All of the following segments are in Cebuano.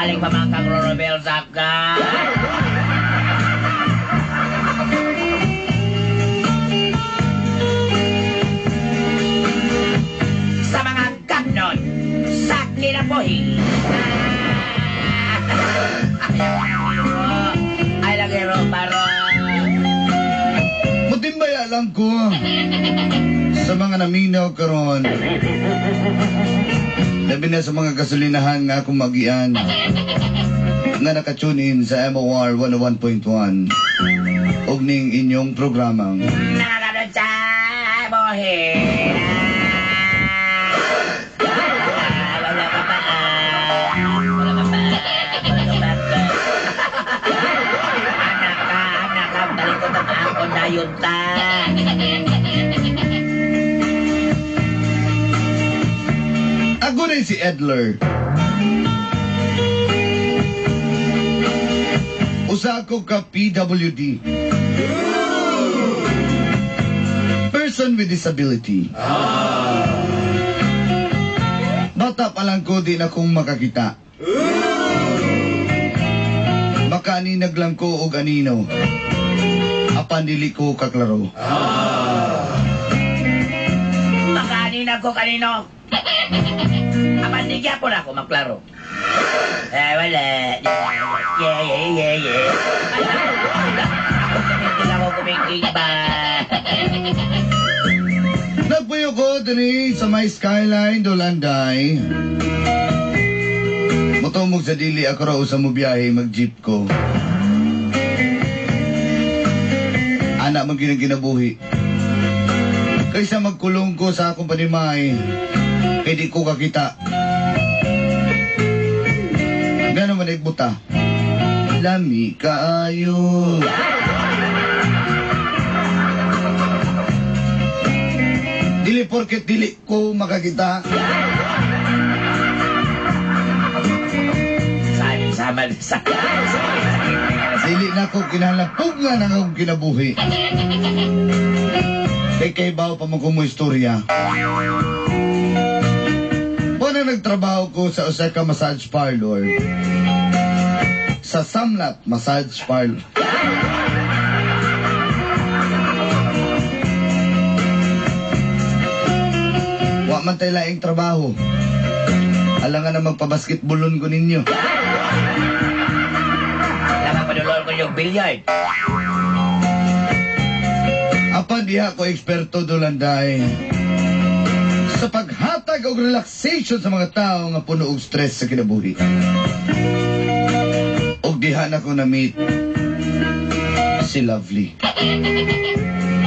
Galing pa man kang Rorobel Saka. Sa mga gagnon, sa kinabuhi. Ay, lagero, baro. Mutimbaya lang ko sa mga naminaw karon. Labi na sa mga gasolinahan nga akong magian nga nakatune in sa MOR 101.1 og ning inyong programang Nakakaroon sa buhi. Wala ka pa. Wala ka pa. Wala ka pa. Anak ka, anak ka. Talikod ang ako dayon ta. Ako rin si Edler. Usa ko ka PWD. Person with disability. Bata pa lang ko, di na kong makakita. Makaaninag lang ko og anino. Apan dili ko kaklaro. Makaaninag ko kanino. Apan di gyapon ako maklaro. Eh, wala. Yeah, yeah, yeah, yeah. Ako kumingking ako, kumingking ba? Nagpuyo ko diri sa may skyline Dolanday. Mutumog sa dili ako raw sa mubiyahe mag-jeep ko. Ana man gyud ang kinabuhi. Kaysa magkulong ko sa akong panimay, kay di ko kakita. Gano man nagbuta. Lami kaayo. Dili porket dili ko makakita. Sama, sama, Dili na ko kinahanglan pugna na akong kinabuhi. Kay kaybaw pa man ko mo istorya. Una nagtrabaho ko sa usa ka massage parlor. Sa Samlat Massage Parlor. Wa man tay laing trabaho. Alangan na magpabasketballon ko ninyo. Alangan padulon ko yung billiard. Apan diha ko eksperto Dolanday sa paghatag og relaxation sa mga tao nga puno og stress sa kinabuhi. Og diha na ko na-meet si Lovely.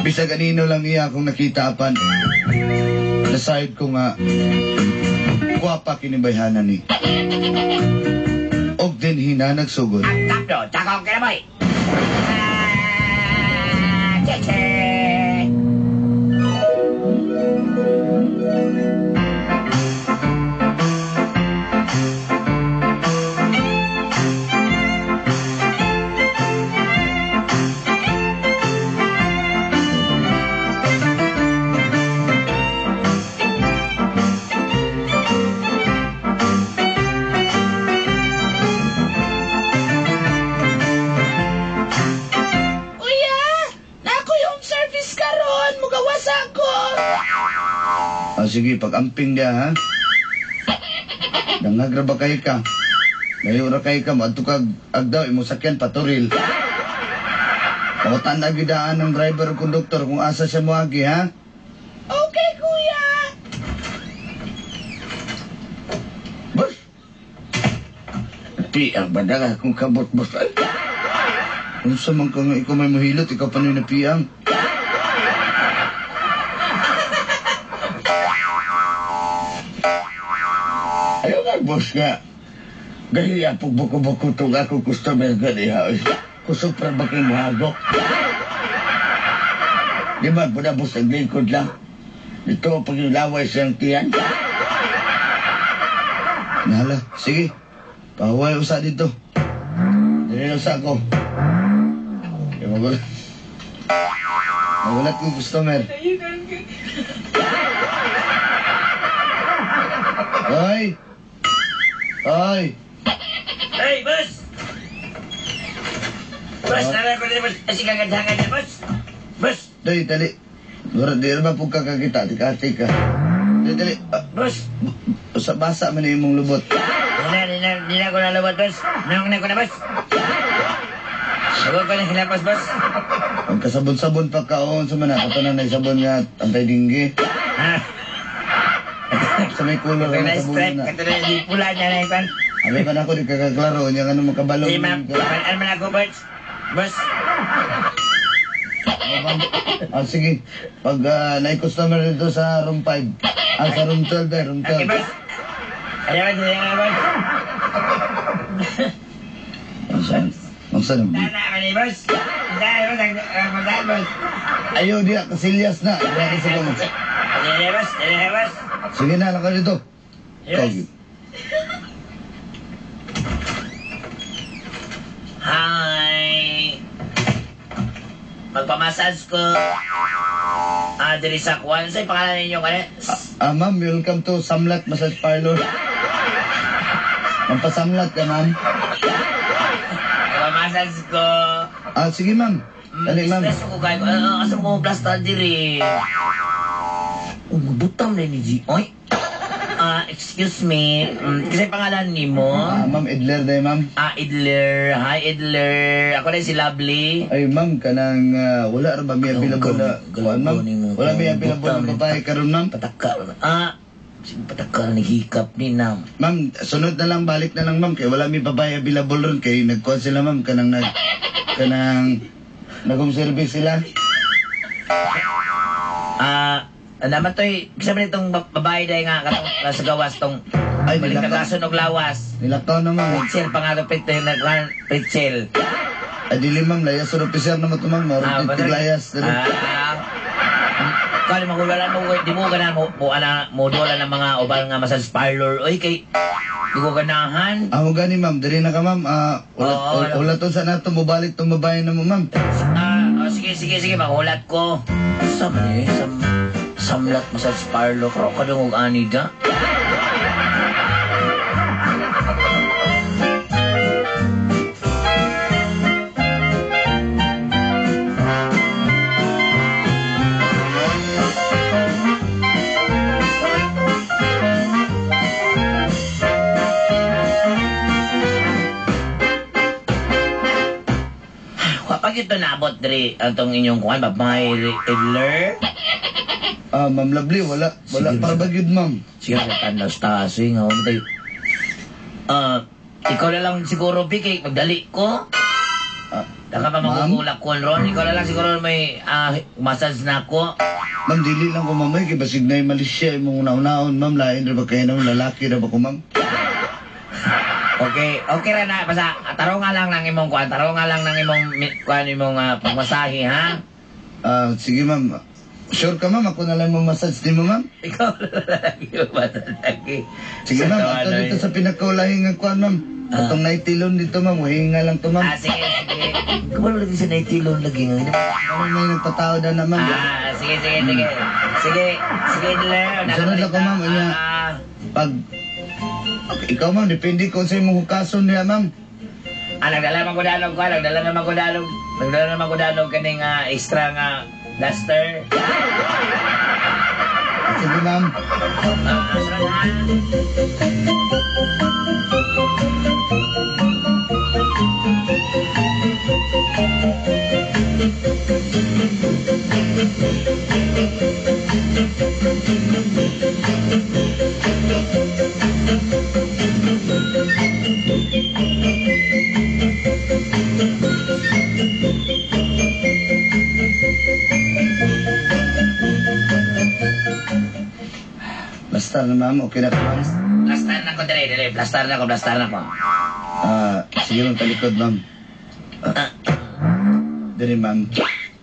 Bisag anino lang iya akong nakita apan nasayod ko nga gwapa kini bayhanan ni. Og din hina nagsugod. Ang tapno, tsaka ang kinabuhi. Cheche! Sige, pag-amping niya, ha? Dangagra ba kayo ka? Layo ra kayo ka, maadto ka agdaw, imong sakyan, paturil. Pakutan na gidaan ng driver o konduktor kung asa siya moagi, ha? Okay, kuya! Boss! Piang ba na akong kabot, boss? Ay! Unsa man ka nga ikaw may mahilot, ikaw pa na piang. Ayaw nga, boss nga. Gahiya pag buko-buko itong akong customer ganiha. Kusog pa ba kayo muhagok? Di ba, puna boss, naglingkod lang. Ito, pag yung laway siyang tiyan. Nahala, sige. Pahuway usa dito. Dili usa ko. Kaya magulat. Magulat kong customer. Ay! Ay! Boss, nara ko diri, boss. Ay, sige, gandhangan niya, boss. Boss, Dali, dali. Mura, di ba po kakakita? Tika, tika. Dali, dali. Ah, boss. sa basa man imong lubot. Di na ko nalabot, boss. Nang na ko na, boss. Sagot ko na hilapas, boss. Ang kasabon-sabon pa kaon sa mana. Kato na sabon nga antay-dinggi. Ha? Sa may color Ito ang na sabon strike. na. Ito na yung pula niya na ipan. Abi pa na ako, di kakaklaro. Niya ka na makabalo. Di, ma'am. Ano man ako, boss? Boss. Ah, sige. Pag na-customer dito sa room 5. Ah, sa room 12 eh, room Okay, 12. boss. Ayaw, ayaw, boss. Ang saan? Ang saan? Tana, mani, boss. Tana, boss. Ang ang boss. Ayaw diya, kasilyas na. Diya kasi ko. Ayaw, boss. Ayaw, boss. Sige na, lakaw dito. Yes. Hi. Magpamassage ko. Ah, diri sa kuwan. Sa'yo pangalan ninyo kani? Ah, ma'am, welcome to Samlat Massage Parlor. Magpasamlat ka, ma'am. Magpamassage ko. Ah, sige, ma'am. Dali, ma'am. Stress ko kayo. Ah, asa mo plasta diri? Oh, mabutam na ni G. Oy. Ah, excuse me. Kasi pangalan ni mo? Ah, ma'am, Edler day, ma'am. Ah, Idler. Hi, Idler. Ako na si Lovely. Ay, ma'am, kanang wala ra ba may available na kuan, ma'am? Wala may available na babae karon, ma'am. Pataka. Ah, pataka ni hikap ni na. Ma'am, sunod na lang, balik na lang, ma'am, kay wala may babae available ron kay nagkuan sila, ma'am, kanang nag kanang nagong service sila. Ah, naman to'y, kasi man itong babae dahil nga, katong nasa gawas tong Ay, balik nilakaw. kagason og lawas. Nilakaw na, ma'am. Pretzel pa nga ito, pretzel, pretzel. Ay, dili, ma'am, layas or officer naman to, ma'am. Maroon Ah, dito layas. Dili. Ah, kaya magulala mo, di mo ganahan mo, mo, ana, mo dola ng mga uban nga massage parlor. Oy, kay, di ko ganahan. Ah, mo gani, ma'am. Dili na ka, ma'am. Ah, wala, Oo, wala, wala to sa nato. Mubalik tong babae na mo, ma'am. Ah, oh, sige, sige, sige, magulat ko. Sa man eh, samlat massage parlor. Karo ka dungog ani da. Kapag ito naabot diri ang tong inyong kuan babae Idler. Ah, ma'am Lovely, wala. Wala Sige, para ba gyud, ma'am? Sige sa tanaw sa taas eh, nga tayo. Ah, ikaw na lang siguro Bi, kay magdali ko. Ah, Daka pa Ma'am? magugulak ko ron. Ikaw na lang siguro may massage na ako. Ma'am, dili lang ko, ma'am. Ay, kay basig na yung malisya, imong una-unaon, ma'am. Lain ra ba kayo naman? Lalaki ra ba ko, ma'am? Okay, okay ra na. Basta tarong nga lang ng imong kuan, tarong nga lang ng imong kuan imong pagmasahe ha. Ah, sige, ma'am. Sure ka, ma'am? Ako na lang mo massage din mo, ma'am? Ikaw na lang yung massage lagi. Sige, ma'am. Ato dito sa pinakaulahing nga kuan, ma'am. Atong naitilon dito, ma'am. Huhinga lang to, ma'am. Ah, sige, sige. Kumalo lagi sa naitilon lagi nga. Parang may nagpatao na na, ma'am. Ah, sige, sige, sige. Sige, sige, Idler. Sunod ako, ma'am. Unya. Pag... Okay, ikaw, ma'am. Depende ko sa imong hukason niya, ma'am. Ah, nagdala man ko dalog ko, nagdala naman ko dalog. Nagdala naman ko dalog kaning extra nga duster. Sige, ma'am. Ah, sunod ha. Basta na, ma'am. Okay na ka, ma'am. Blastar na ko dire, dire. Blastar na ko, blastar na ko. Ah, sige, ma'am. Talikod, ma'am. Ah, dire, ma'am.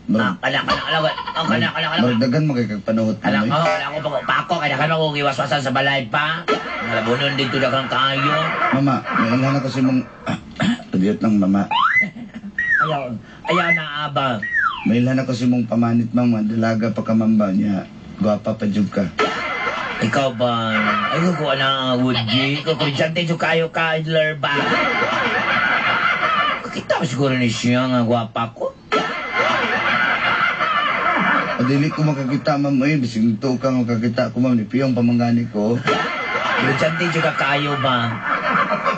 Ah, kana, kana, kana, oh, kana, kana, kana. Maragdagan mo kay kag panuhot, Alam ma'am. ko, alam ko, pako, pako, kaya ka makukiwaswasan sa balay pa. Nalabunon dito dagang kayo. Mama, may ilhan ako sa imong... Padiyot lang, mama. Ayaw, ayaw na abang. May ilhan ako sa imong pamanit, ma'am. Dalaga pa ka, ma'am ba niya. Gwapa pa jud ka. Ikaw ba? Ay, kukuha na, Woody. Kukudyante yung kayo ka, Idler ba? Nakita ba siguro ni siya nga gwapa ko? Dili ko makakita, ma'am. Ay, bisig tuo ka makakita ko, ma'am. Ni piyong pamanggani ko. Estudyante juga kayo ba?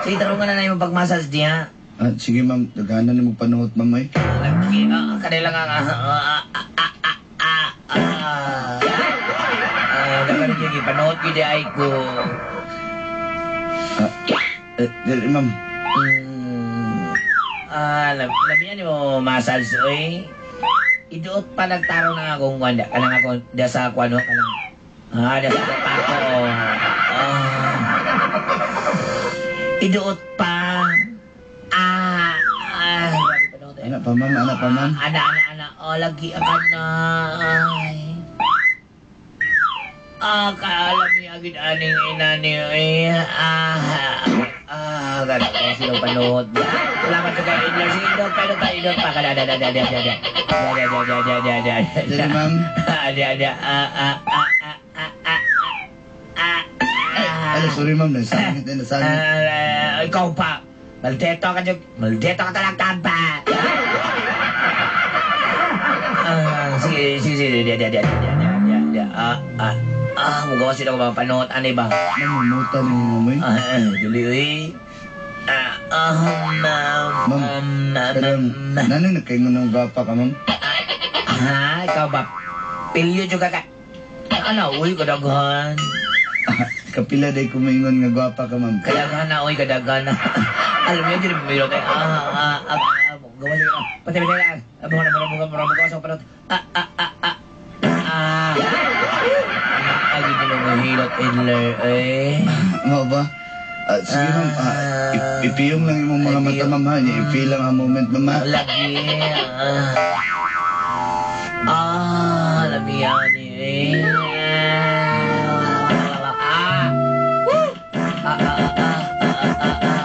Sige, tarungan na na yung pagmasas diya. Ah, sige, ma'am. Daghanan na magpanuhot, ma'am. Ay. Lagi, kanila nga ah, ah, ah, ah, ah, ah. Ah, daghan yung ipanuhot yun ay ko. Ah, eh, dili, ma'am. Ah, lamian mo massage, oy. Iduot pa nagtarong na akong wanda. Kanang ako, diya sa ako, ano, kanang, diya sa ako, ah. Iduot pa. Ah, ah. Anak pa, ma'am. Anak pa, ma'am. Ana, ana, ana. Oh, lagi ka na. Ay. Ah, kaalam niya agad aning ina niyo eh. Ah, ah, gano'n ko sila panuhot. Salamat sa kayo, Idler. Sige, idot pa, idot pa, idot pa. Kada, da, da, da, da, da, da. Da, da, da, da, da, da, da. Dili, ma'am. Ah, da, da, ah, ah, ah, ah, ah, ah, ah, ah. Ay, sorry, ma'am. Nasangit na, nasangit. Ah, ikaw pa. Maldito ka, Jug. Maldito ka talaga, ba? Ah, sige, sige, sige. Da, da, da, da, da, da, da. Ah, ah, ah, mugawa sila ko mga panuot. Ano ba? Ma'am, muta ni ma'am, ay. Ah, dili, uy. Ah, ah, ma'am, Ma'am, ma'am, Pero, ma'am. nanay, nagkaingon ng gwapa ka, ma'am. Ha, ikaw ba? Pilyo juga ka. Ano, uy, kadaghan. Kapila day kumingon nga gwapa ka, ma'am. Kadaghan na, uy, kadaghan na. Alam niyo, hindi na kay, ah, ah, ah, ah, gawa sila. Pati, pati, ah, mura, mura, mura, mura, mura, sa panot. Ah, ah, ah, ah, ah. Ay, hindi mo mahilot, Edler, eh. Mao ba? Ah, sige, ma'am. Ah, ipiyong lang imong mga mata, ma'am, ha. Ipi lang ang moment, ma'am, ha. Lagi, ah. Ah, lamiyan eh. Ah. Woo! Ah, ah, ah, ah, ah, ah, ah, ah.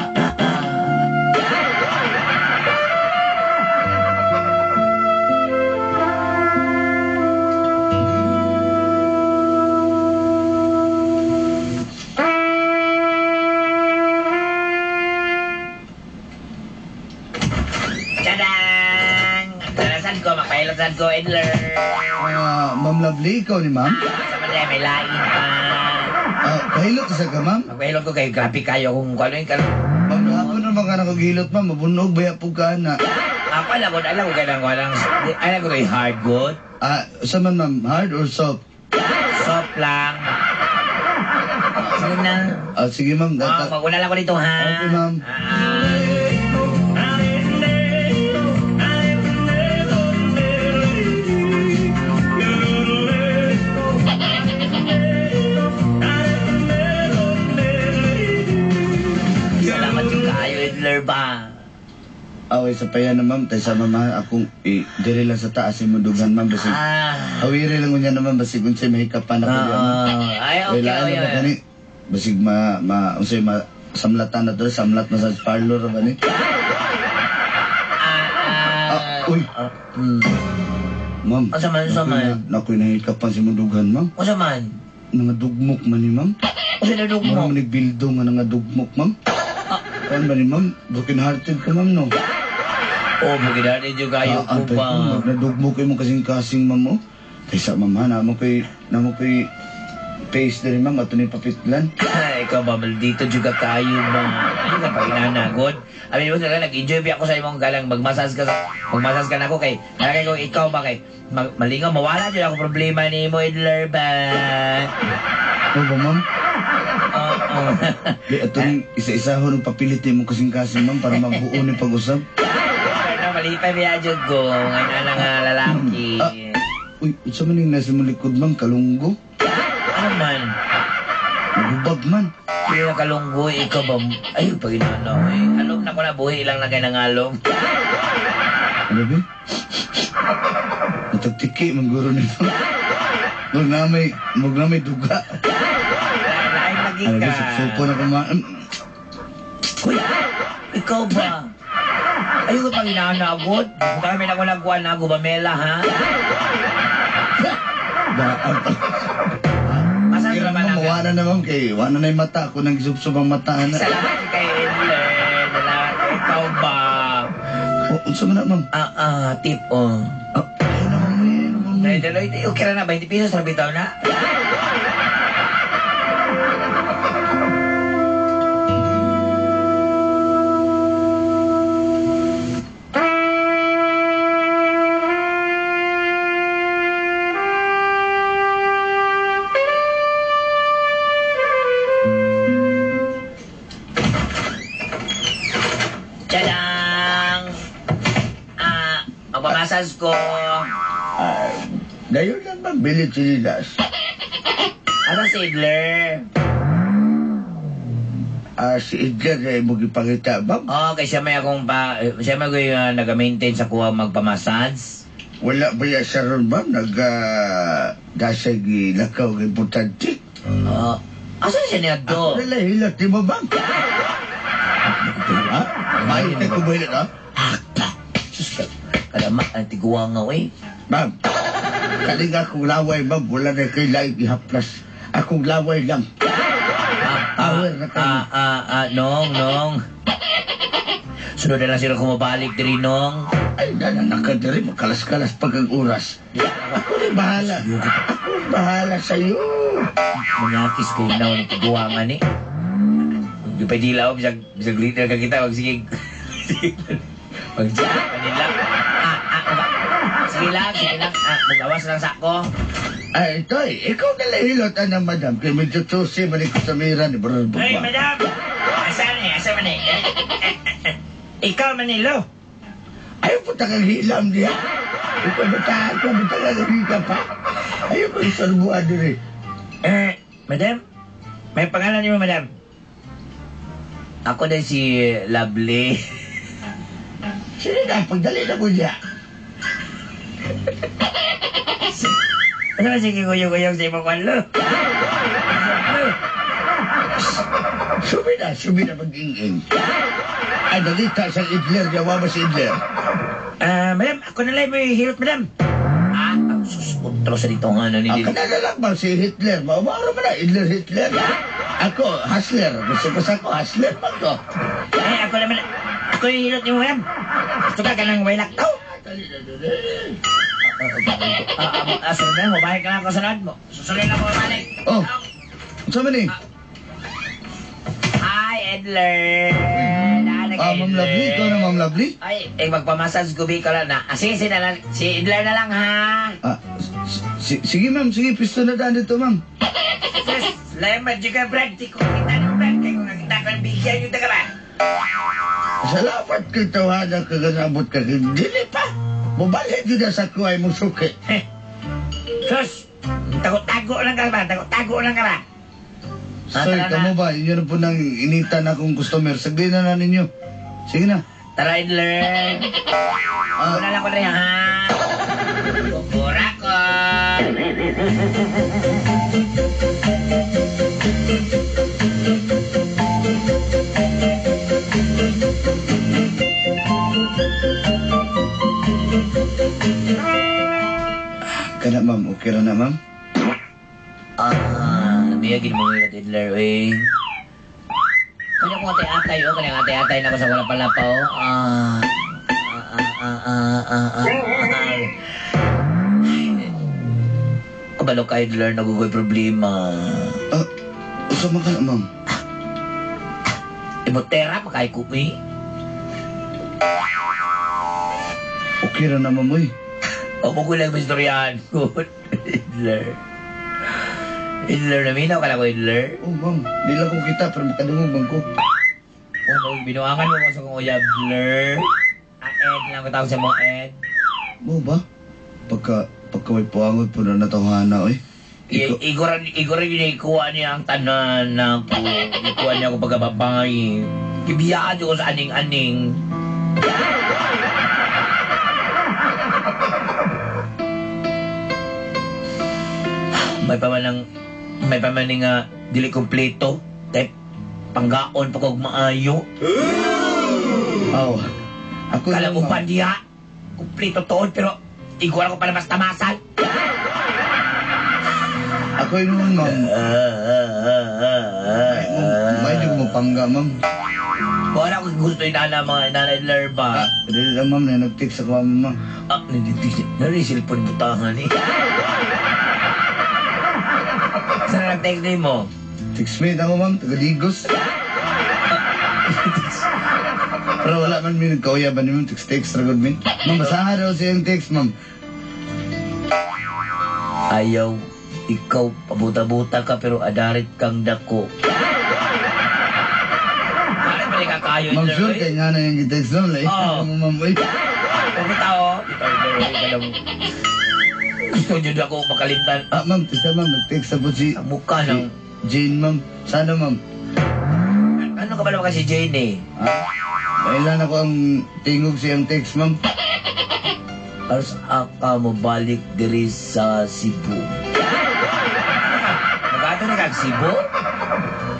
Tadang! Dalasan ko, makailasan ko, Edler. Ah, Ma'am Lovely, ikaw ni ma'am? Sa man may lain pa. Ah, kahilot sa ka, ma'am? Magpahilot ko kay grabe kayo kung ano yung kanon. Ma'am, hapon naman ka nakagilot, ma'am. Mabunog ba po ka na? Ako alam ko kailangan ko alam. Alam ko kay hard good. Ah, sa man, ma'am? Hard or soft? Soft lang. Sige na. Ah, sige, ma'am. Ah, maguna lang ko dito, ha? Okay, ma'am. Ah. Salamat yung kaayo, Edler ba? Away sa paya na, ma'am. Tayo sa mama, akong diri lang sa taas imundugan, ma'am. Basig, hawiri lang unya naman, basig unsay mahikapan ako diyan, ma'am. Ay, okay, Wala okay, na ba kani? Basig ma, unsay ma, samlatan na to, samlat massage parlor ra ba ni? Ah, Ah, uy. Ah. Ma'am. Unsa man, unsa man? Nakoy nahikapan si mundugan, ma'am. Unsa man? Nangadugmok man ni, ma'am. Unsa na dugmok? Mura man nagbildo nga nangadugmok, ma'am. Kuan ba ni, ma'am? Broken hearted ka, ma'am, no? Oh, broken hearted yung kayo Ah, ko ba? Nadugmok kayo mong kasing-kasing, ma'am, oh. Kaysa, ma'am, ha? Namo ko'y face na rin, ma'am. Ato ni papitlan. Ay, ikaw ba, maldito juga kayo ba? Ano ka pa inanagod? Amin mo talaga, nag-enjoy ba ako sa imong galang magmasas ka magmasas ka na ako kay kay kung ikaw ba kay malingaw mawala jud ako problema ni mo Edler ba? Ano ba, ma'am? Oo. Di, ato ni isa-isahon ang papilit mo kasing-kasing, ma'am, para mabuo ni pag-usap. Pero malipay biya jud ko ngayon na nga lalaki. Ah, uy, unsa man yung nasa mong likod, ma'am? Kalunggo? Ano man? Nagubag man. Hindi na kalunggoy, ikaw ba? Ay, pag inano eh. Alom na ko na buhi lang na kay nangalom. Ano ba? Natagtiki, mangguro nito. Mug na may duga. Lain lagi Ano ka. ba, suksuko na kumain. Uy, ikaw ba? Ayun ko pang inaanagod. Kami na ko nagkuhan na gubamela, ha? Daan pa. Masan Kaya naman ma'am, ang... wala na ma'am kay wala na yung mata ako nang gisubsob ang mata na. Salamat kay Edler. Salamat. Ikaw ba? Unsa man na, ma'am? Tip, oh. Ayun na, ma'am. Ayun na, ma'am. Ay, daloy, okay ra na, 20 pesos, ra bitaw na. Tadang! Magpamasas ko. Dayon lang ma'am, bili chinilas. Ano si Idler? Si Edgar na imong ipangita, ma'am. Oh, kay siya may akong pa... Siya may ako'y nag-maintain sa kuha magpamassage. Wala ba yan siya ron, ma'am? Nag, dasay gilakaw ng importante. Oh, asan siya niya do? Ako na lang hilot ni mo, ma'am. Ha? Maayo tayo kumahilot, ha? Sus, kalama, ang tiguang nga, eh. Ma'am, kaling akong laway, ma'am. Wala na kay laing ihaplas. Akong laway lang. Aware na kayo. Nong. Sunod na lang sila kumabalik diri, nong. Ay, nananak ka diri, makalas-kalas pag ang oras. Ako rin bahala. Ako rin bahala sa'yo. Manyakis ko na ng tiguangan, eh. Hindi pa dilaw, bisag leader ka kita, magsige. Magsige, kanila. Sige lang, sige lang. Magawas lang sa ako. Ay, ito eh. Ikaw na lang hilot, ana, madam. Kaya medyo choosy, mali ko sa mira ni Brother Bugba. Ay, madam! Asan eh? Asan man eh? Ikaw, Manilo. Ayaw po kang hilam niya. Ikaw ba tayo? Ikaw ba tayo ka pa? Ayaw ko isorbuhan din eh. Eh, madam? May pangalan niyo, madam? Ako na si Lovely. Sige na, pagdali na mo niya. Ano ba sige kuyog-kuyog sa imong kwalo? Sumi na, sumi na mag-ing-ing. Ay, nagita sa Idler, yawa ba si Idler? Madam, ako na lang may hilot, madam. Sus, utro sa dito nga, ano ni Ako na lang ba si Hitler? Maumaro ba na, Idler, Hitler? Ako, hustler. Gusto ko sa ako, hustler man ko. Ay, ako naman, ako yung hilot niyo, madam. Gusto ka ka ng wailak tao? Sunod na, mabalik ka lang ako sunod mo. Susunod na ako, mabalik. Oh, unsa man eh? Hi, Edler. Ma'am Lovely, ikaw na, Ma'am Lovely? Ay, magpamassage gubi ka lang na. Sige, sige na lang. Si Edler na lang, ha? Sige, ma'am. Sige, pisto na daan dito, ma'am. Sis, lamat juga, Brad. Di ko kita ng Brad. Kaya kung nakita ko ng bigyan yung taga ba? Salamat kay tawanan ka ganabot ka. Dili pa. Mubalik yun na sa kuhay mong suki. Sus, tago-tago lang ka ba? Tago-tago lang ka ba? Sir, kamo ba? Inyo na po nang initan akong customer. Sagdi na na ninyo. Sige na. Tara, Edler. Una lang ko rin, ha? Kukura ko. Kana, ma'am. Okay ra na, ma'am? Miyagin mo ngayon, Edler, eh. Kanya kong atay-atay, oh. Kanya atay-atay na ako sa wala pala pa, oh. Kabalo ka, Edler, nagugoy problema. Usa man ka na, ma'am? Ibotera, makay kumi. Okay ra na, ma'am, oy. Opo ko lang istoryahan ko, Edler. Edler, naminaw ka na ko, Edler. Oh, ma'am. Di lang ko kita, pero makadungog man ko. Oh, binuangan mo ko sa kong uyab, Edler. Ed lang ko tawag sa mo, Ed. Mo ba? Pagka may puangot po na natawhana, oy. Iguran yun, ikuha niya ang tanan na ko. Ikuha niya ako pagkababay. Kibiyaan ko sa aning-aning. May pamaning dili kompleto. Kay panggaon pa kog maayo. Aw. Ako Kala lang, mo pa ma'am. diha. Kompleto tuod pero igual ko pa naman tamasal. Ako yun, ma'am. May di ko mapangga, ma'am. Wala ko gusto inana mga inana Edler ba. Ah, dili lang ma'am, na nag-text ako ma'am. Ah, nandito nari cellphone butangan eh. Saan nag-text din mo? Text mate ako ma'am, taga Digos. Pero wala man mi nagkauya ba ni ma'am, text-text ra gud mi. Ma'am, basahan daw siyang text ma'am. Ayaw, ikaw, pabuta-buta ka pero adarit kang dako. Bakit pa ka kayo, Ma'am, Edler? sure Eh? kay nga na yung text ma'am. Lahi Oo. mo ma'am, uy. Kung tao, ikaw, Edler, eh, alam. Gusto niyo na ako makalimtan. Ah, ma'am, tisa ma'am, nag-text sa po si Ang mukha ng... Jane ma'am. Sana ma'am. Ano ka ba naman kasi Jane eh? Ah, kailan ako ang tingog siyang text ma'am. Aros aka mo balik diri sa Cebu. Nagato na kag Cebu?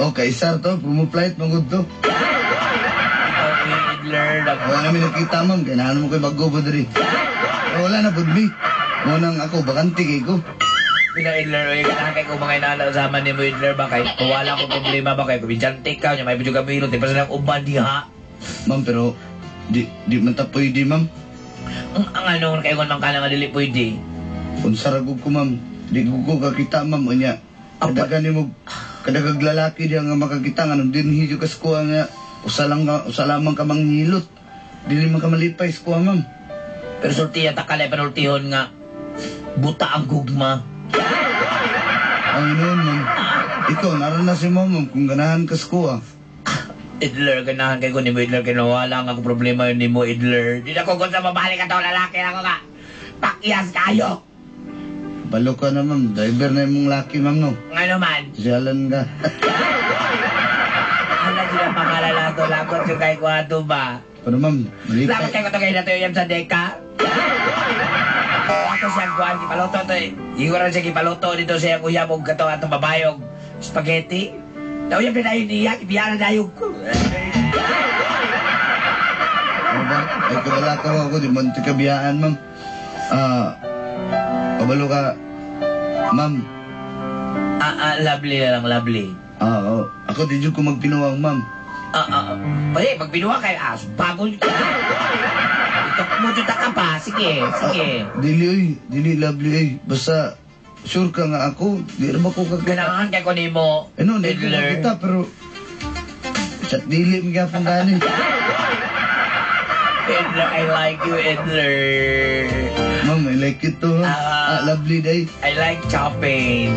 Okay, sir to, promo flight magud to. Ikaw, Edler, nag... Wala namin nakita ma'am, kaya naano mo ko'y bago po diri. Pero wala na pud mi. Mo nang ako, bakante kay ko. Pila Edler, oy, kanahan kay ko mga inana usaman ni mo Edler ba kay wala ko problema ba kay kumidyante ka nya may bidyo ka milot, di pa silang uban diha. Ma'am, pero di di man ta pwede ma'am. Ang ano kay kon man kana nga dili pwede. Unsa ra gud ko ma'am, di ko ko kakita ma'am unya. Kadagan nimo kadagag lalaki diya nga makakita nga nung dinhi jud ka sa kuha nga usa lang ka, usa lamang ka manghilot. Dili man ka malipay sa kuha ma'am. Pero sulti ta kalay panultihon nga buta ang gugma. Ang noon ma'am. Ikaw naran na si ma'am ma'am, kung ganahan ka sa kuha. Edler, ganahan kay ko ni mo Edler kay wala nga ko problema yun ni mo Edler. Di na ko sa mabalik ato lalaki ako ka. Pakyas kayo. Balo ka na ma'am, driver na imong laki ma'am no. Ngano man? Siyalan ka. Ala sila pangalan nato lakot yung kay ko ato ba? Pero ma'am, Lakot malipay. kay ko to kay nato yung sa deka. Ato siya kuan gipaluto to. Ingon ra siya gipaluto dito siya uyab og kato atong babayog spaghetti. Nauyab na dayon niya, ibiyara dayon ko. Ano ba? Ay, kabala ka ako, di man kabiyaan, ma'am. Ah, kabalo ka, ma'am. Ah, ah, lovely na lang, lovely. Ah, oh. Ako di jud ko magpinuwang, ma'am. Ah, ah, pwede, pag binuha kay as, bago Itok mo dyan ka pa. Sige, sige. Dili, oy. Dili, lovely, oy. Basta, sure ka nga ako. Di ra ba ko kakita? Ganahan kay ko nimo. Ano, di ko Edler. kakita, pero... Chat dili, magyapon gani. Edler, I like you, Edler. Ma'am, I like it to, ma'am. Ah. Ah, lovely day. I like chopping.